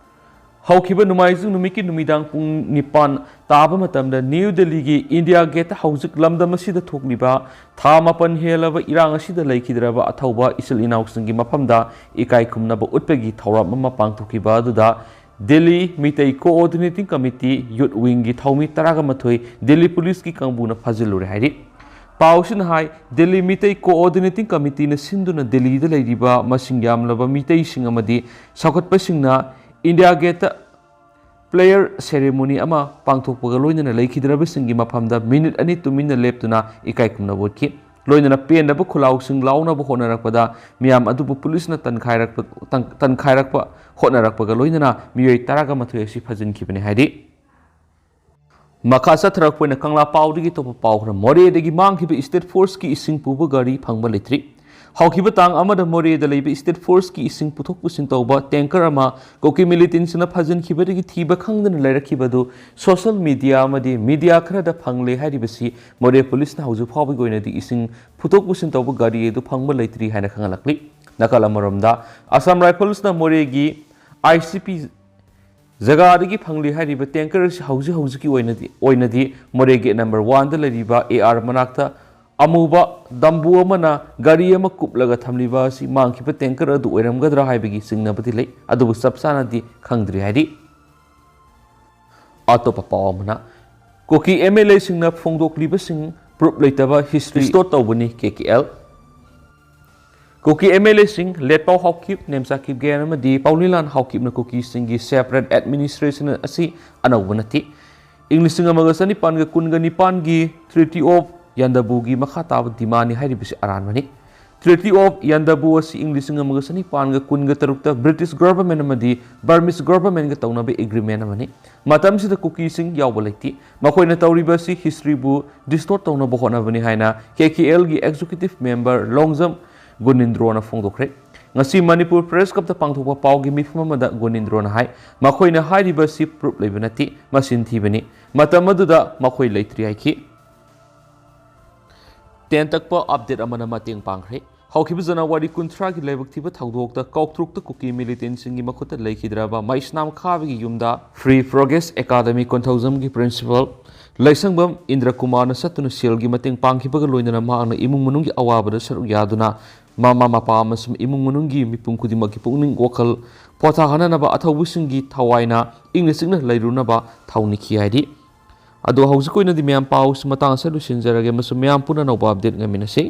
ꯍꯧꯈꯤꯕ ꯅꯣꯡꯃꯥꯏꯖꯤꯡ ꯅꯨꯃꯤꯠꯀꯤ ꯅꯨꯃꯤꯗꯥꯡ ꯄꯨꯡ ꯅꯤꯄꯥꯟ ꯇꯥꯕ ꯃꯇꯝꯗ ꯅ꯭ꯌꯨ ꯗꯦꯜꯂꯤꯒꯤ ꯏꯟꯗꯤꯌꯥ ꯒꯦꯠꯇ ꯍꯧꯖꯤꯛ ꯂꯝꯗꯝ ꯑꯁꯤꯗ ꯊꯣꯛꯂꯤꯕ ꯊꯥ ꯃꯥꯄꯟ ꯍꯦꯜꯂꯕ ꯏꯔꯥꯡ ꯑꯁꯤꯗ ꯂꯩꯈꯤꯗ꯭ꯔꯕ ꯑꯊꯧꯕ ꯏꯆꯤꯜ ꯏꯅꯥꯎꯁꯤꯡꯒꯤ ꯃꯐꯝꯗ ꯏꯀꯥꯏ ꯈꯨꯝꯅꯕ ꯎꯠꯄꯒꯤ ꯊꯧꯔꯝ ꯑꯃ ꯄꯥꯡꯊꯣꯛꯈꯤꯕ ꯑꯗꯨꯗ ꯗꯦꯜꯂꯤ ꯃꯤꯇꯩ ꯀꯣꯑꯣꯔꯗꯤꯅꯦꯇꯤꯡ ꯀꯃꯤꯇꯤ, ꯌꯨꯠ ꯋꯤꯡꯒꯤ ꯊꯧꯃꯤ ꯇꯔꯥꯒ ꯃꯥꯊꯣꯏ, ꯗꯦꯜꯂꯤ ꯄꯨꯂꯤꯁꯀꯤ ꯀꯥꯡꯕꯨꯅ ꯐꯥꯖꯤꯜꯂꯨꯔꯦ ꯍꯥꯏꯔꯤ꯫ ꯄꯥꯎꯁꯤꯅ ꯍꯥꯏ, ꯗꯦꯜꯂꯤ ꯃꯤꯇꯩ ꯀꯣꯑꯣꯔꯗꯤꯅꯦꯇꯤꯡ ꯀꯃꯤꯇꯤꯅ ꯁꯤꯟꯗꯨꯅ ꯗꯦꯜꯂꯤꯗ ꯂꯩꯔꯤꯕ ꯃꯁꯤꯡ ꯌꯥꯝꯂꯕ ꯃꯤꯇꯩꯁꯤꯡ ꯑꯃꯗꯤ ꯆꯥꯎꯈꯠꯄꯁꯤꯡꯅ ꯏꯟꯗꯤꯌꯥ ꯒꯦꯠꯇ ꯄ꯭ꯂꯦꯌꯔ ꯁꯦꯔꯦꯃꯣꯅꯤ ꯑꯃ ꯄꯥꯡꯊꯣꯛꯄꯒ ꯂꯣꯏꯅꯅ ꯂꯩꯈꯤꯗ꯭ꯔꯕꯁꯤꯡꯒꯤ ꯃꯐꯝꯗ ꯃꯤꯅꯤꯠ ꯑꯅꯤ ꯇꯨꯃꯤꯟꯅ ꯂꯦꯞꯇꯨꯅ ꯏꯀꯥꯏ ꯈꯨꯝꯅꯕ ꯎꯠꯈꯤ꯫ ꯂꯣꯏꯅꯅ ꯄꯦꯟꯗꯕ ꯈꯨꯜꯂꯥꯎꯁꯤꯡ ꯂꯥꯎꯅꯕ ꯍꯣꯠꯅꯔꯛꯄꯗ ꯃꯤꯌꯥꯝ ꯑꯗꯨꯕꯨ ꯄꯨꯂꯤꯁꯅ ꯇꯟꯈꯥꯏꯔꯛꯄ, ꯇꯟ-, ꯇꯟꯈꯥꯏꯔꯛꯄ ꯍꯣꯠꯅꯔꯛꯄꯒ ꯂꯣꯏꯅꯅ ꯃꯤꯑꯣꯏ ꯇꯔꯥꯒ ꯃꯥꯊꯣꯏ ꯑꯁꯤ ꯐꯥꯖꯤꯟꯈꯤꯕꯅꯤ ꯍꯥꯏꯔꯤ꯫ ꯃꯈꯥ ꯆꯠꯊꯔꯛꯄ ꯑꯣꯏꯅ ꯀꯪꯂꯥ ꯄꯥꯎꯗꯒꯤ ꯑꯇꯣꯞꯄ ꯄꯥꯎ ꯈꯔ꯫ ꯃꯣꯔꯦꯗꯒꯤ ꯃꯥꯡꯈꯤꯕ ꯁ꯭ꯇꯦꯠ ꯐꯣꯔꯁꯀꯤ ꯏꯁꯤꯡ ꯄꯨꯕ ꯒꯥꯔꯤ ꯐꯪꯕ ꯂꯩꯇ꯭ꯔꯤ꯫ ꯍꯧꯈꯤꯕ ꯇꯥꯡ ꯑꯃꯗ ꯃꯣꯔꯦꯗ ꯂꯩꯕ ꯁ꯭ꯇꯦꯠ ꯐꯣꯔꯁꯀꯤ ꯏꯁꯤꯡ ꯄꯨꯊꯣꯛ ꯄꯨꯁꯤꯟ ꯇꯧꯕ ꯇꯦꯡꯀꯔ ꯑꯃ ꯀꯨꯀꯤ ꯃꯤꯂꯤꯇꯦꯟꯁꯤꯡꯅ ꯐꯥꯖꯤꯟꯈꯤꯕꯗꯒꯤ ꯊꯤꯕ ꯈꯪꯗꯅ ꯂꯩꯔꯛꯈꯤꯕ ꯑꯗꯨ ꯁꯣꯁꯤꯌꯦꯜ ꯃꯤꯗꯤꯌꯥ ꯑꯃꯗꯤ ꯃꯤꯗꯤꯌꯥ ꯈꯔꯗ ꯐꯪꯂꯦ ꯍꯥꯏꯔꯤꯕꯁꯤ ꯃꯣꯔꯦ ꯄꯨꯂꯤꯁꯅ ꯍꯧꯖꯤꯛ ꯐꯥꯎꯕꯒꯤ ꯑꯣꯏꯅꯗꯤ ꯏꯁꯤꯡ ꯄꯨꯊꯣꯛ ꯄꯨꯁꯤꯟ ꯇꯧꯕ ꯒꯥꯔꯤ ꯑꯗꯨ ꯐꯪꯕ ꯂꯩꯇ꯭ꯔꯤ ꯍꯥꯏꯅ ꯈꯪꯍꯜꯂꯛꯂꯤ꯫ ꯅꯥꯀꯜ ꯑꯃꯔꯣꯝꯗ, ꯑꯁꯥꯝ ꯔꯥꯏꯐꯜꯁꯅ ꯃꯣꯔꯦꯒꯤ ꯑꯥꯏ ꯁꯤ ꯄꯤ ꯖꯒꯥꯗꯒꯤ ꯐꯪꯂꯤ ꯍꯥꯏꯔꯤꯕ ꯇꯦꯡꯀꯔ ꯑꯁꯤ ꯍꯧꯖꯤꯛ ꯍꯧꯖꯤꯛꯀꯤ ꯑꯣꯏꯅꯗꯤ, ꯑꯣꯏꯅꯗꯤ ꯃꯣꯔꯦ ꯒꯦꯠ ꯅꯝꯕꯔ ꯋꯥꯟꯗ ꯂꯩꯔꯤꯕ ꯑꯦ ꯑꯥꯔ ꯃꯅꯥꯛꯇ ꯑꯃꯨꯕ ꯗꯝꯕꯨ ꯑꯃꯅ ꯒꯥꯔꯤ ꯑꯃ ꯀꯨꯞꯂꯒ ꯊꯝꯂꯤꯕ ꯑꯁꯤ ꯃꯥꯡꯈꯤꯕ ꯇꯦꯡꯀꯔ ꯑꯗꯨ ꯑꯣꯏꯔꯝꯒꯗ꯭ꯔꯥ ꯍꯥꯏꯕꯒꯤ ꯆꯤꯡꯅꯕꯗꯤ ꯂꯩ, ꯑꯗꯨꯕꯨ ꯆꯞ ꯆꯥꯅꯗꯤ ꯈꯪꯗ꯭ꯔꯤ ꯍꯥꯏꯔꯤ꯫ ꯑꯇꯣꯞꯄ ꯄꯥꯎ ꯑꯃꯅ, ꯀꯨꯀꯤ ꯑꯦꯝ ꯑꯦꯜ ꯑꯦꯁꯤꯡꯅ ꯐꯣꯡꯗꯣꯛꯂꯤꯕꯁꯤꯡ ꯄ꯭ꯔꯨꯞ ꯂꯩꯇꯕ ꯍꯤꯁꯇ꯭ꯔꯤ ꯗꯤꯁꯇꯣꯔꯠ ꯇꯧꯕꯅꯤ, ꯀꯦ ꯀꯦ ꯑꯦꯜ꯫ ꯀꯨꯀꯤ ꯑꯦꯝ ꯑꯦꯜ ꯑꯦꯁꯤꯡ ꯂꯦꯠꯄꯥꯎ ꯍꯥꯎꯀꯤꯞ, ꯅꯦꯝꯆꯥ ꯀꯤꯞꯒꯦꯟ ꯑꯃꯗꯤ ꯄꯥꯎꯂꯤꯂꯥꯟ ꯍꯥꯎꯀꯤꯞꯅ ꯀꯨꯀꯤꯁꯤꯡꯒꯤ ꯁꯦꯄꯔꯦꯠ ꯑꯦꯗꯃꯤꯅꯤꯁꯇ꯭ꯔꯦꯁꯟ ꯑꯁꯤ ꯑꯅꯧꯕ ꯅꯠꯇꯦ꯫ ꯏꯪ ꯂꯤꯁꯤꯡ ꯑꯃꯒ ꯆꯅꯤꯄꯥꯟꯒ ꯀꯨꯟꯒ ꯅꯤꯄꯥꯟꯒꯤ ꯇ꯭ꯔꯤꯇꯤ ꯑꯣꯐ ꯌꯥꯟꯗꯕꯨꯒꯤ ꯃꯈꯥ ꯇꯥꯕ ꯗꯤꯃꯥꯟꯅꯤ ꯍꯥꯏꯔꯤꯕꯁꯤ ꯑꯔꯥꯟꯕꯅꯤ꯫ ꯇ꯭ꯔꯤꯇꯤ ꯑꯣꯐ ꯌꯥꯟꯗꯕꯨ ꯑꯁꯤ ꯏꯪ ꯂꯤꯁꯤꯡ ꯑꯃꯒ ꯆꯅꯤꯄꯥꯟꯒ ꯀꯨꯟꯒ ꯇꯔꯨꯛꯇ ꯕ꯭ꯔꯤꯇꯤꯁ ꯒꯚꯔꯟꯃꯦꯟ ꯑꯃꯗꯤ ꯕꯔꯃꯤꯁ ꯒꯚꯔꯟꯃꯦꯟꯒ ꯇꯧꯅꯕ ꯑꯦꯒ꯭ꯔꯤꯃꯦꯟ ꯑꯃꯅꯤ꯫ ꯃꯇꯝꯁꯤꯗ ꯀꯨꯀꯤꯁꯤꯡ ꯌꯥꯎꯕ ꯂꯩꯇꯦ꯫ ꯃꯈꯣꯏꯅ ꯇꯧꯔꯤꯕ ꯑꯁꯤ ꯍꯤꯁꯇ꯭ꯔꯤꯕꯨ ꯗꯤꯁꯇꯣꯔꯠ ꯇꯧꯅꯕ ꯍꯣꯠꯅꯕꯅꯤ ꯍꯥꯏꯅ ꯀꯦ ꯀꯦ ꯑꯦꯜꯒꯤ ꯑꯦꯛꯖꯤꯀ꯭ꯌꯨꯇꯤꯚ ꯃꯦꯝꯕꯔ ꯂꯣꯡꯖꯝ ꯒꯨꯅꯤꯟꯗ꯭ꯔꯣꯅ ꯐꯣꯡꯗꯣꯛꯈ꯭ꯔꯦ꯫ ꯉꯁꯤ ꯃꯅꯤꯄꯨꯔ ꯄ꯭ꯔꯦꯁ ꯀ꯭ꯂꯕꯇ ꯄꯥꯡꯊꯣꯛꯄ ꯄꯥꯎꯒꯤ ꯃꯤꯐꯝ ꯑꯃꯗ ꯒꯨꯅꯤꯟꯗ꯭ꯔꯣꯅ ꯍꯥꯏ, ꯃꯈꯣꯏꯅ ꯍꯥꯏꯔꯤꯕ ꯑꯁꯤ ꯄ꯭ꯔꯨꯞ ꯂꯩꯕ ꯅꯠꯇꯦ, ꯃꯆꯤꯟ ꯊꯤꯕꯅꯤ꯫ ꯃꯇꯝ ꯑꯗꯨꯗ ꯃꯈꯣꯏ ꯂꯩꯇ꯭ꯔꯤ ꯍꯥꯏꯈꯤ꯫ ꯇꯦꯟꯇꯛꯄ ꯑꯞꯗꯦꯠ ꯑꯃꯅ ꯃꯇꯦꯡ ꯄꯥꯡꯈ꯭ꯔꯦ꯫ ꯍꯧꯈꯤꯕ ꯖꯅꯋꯥꯔꯤ ꯀꯨꯟꯊ꯭ꯔꯥꯒꯤ ꯂꯥꯏꯕꯛ ꯊꯤꯕ ꯊꯧꯗꯣꯛꯇ ꯀꯥꯎꯇ꯭ꯔꯨꯛꯇ ꯀꯨꯀꯤ militantꯁꯤꯡꯒꯤ ꯃꯈꯨꯠꯇ ꯂꯩꯈꯤꯗ꯭ꯔꯕ ꯃꯩꯁꯅꯥꯝ ꯈꯥꯕꯒꯤ ꯌꯨꯝꯗ Free Progress Academy ꯀꯣꯟꯊꯧꯖꯝꯒꯤ principal ꯂꯩꯁꯪꯕꯝ ꯏꯟꯗ꯭ꯔ ꯀꯨꯃꯥꯔꯅ ꯆꯠꯇꯨꯅ ꯁꯦꯜꯒꯤ ꯃꯇꯦꯡ ꯄꯥꯡꯈꯤꯕꯒ ꯂꯣꯏꯅꯅ ꯃꯍꯥꯛꯅ ꯏꯃꯨꯡ ꯃꯅꯨꯡꯒꯤ ꯑꯋꯥꯕꯗ ꯁꯔꯨꯛ ꯌꯥꯗꯨꯅ ꯃꯃꯥ ꯃꯄꯥ ꯑꯃꯁꯨꯡ ꯏꯃꯨꯡ ꯃꯅꯨꯡꯒꯤ ꯃꯤꯄꯨꯝ ꯈꯨꯗꯤꯡꯃꯛꯀꯤ ꯄꯨꯛꯅꯤꯡ ꯋꯥꯈꯜ ꯄꯣꯊꯥꯍꯟꯅꯅꯕ ꯑꯊꯧꯕꯁꯤꯡꯒꯤ ꯊꯋꯥꯏꯅ ꯏꯪꯅ ꯆꯤꯛꯅ ꯂꯩꯔꯨꯅꯕ ꯊꯧꯅꯤꯈꯤ ꯍꯥꯏꯔꯤ꯫ ꯑꯗꯣ ꯍꯧꯖꯤꯛ ꯑꯣꯏꯅꯗꯤ ꯃꯌꯥꯝ ꯄꯥꯎꯁꯤ ꯃꯇꯥꯡ ꯑꯁꯤꯗ ꯂꯣꯏꯁꯤꯟꯖꯔꯒꯦ ꯑꯃꯁꯨꯡ ꯃꯌꯥꯝ ꯄꯨꯟꯅ ꯑꯅꯧꯕ update ꯉꯥꯏꯃꯤꯟꯅꯁꯤ꯫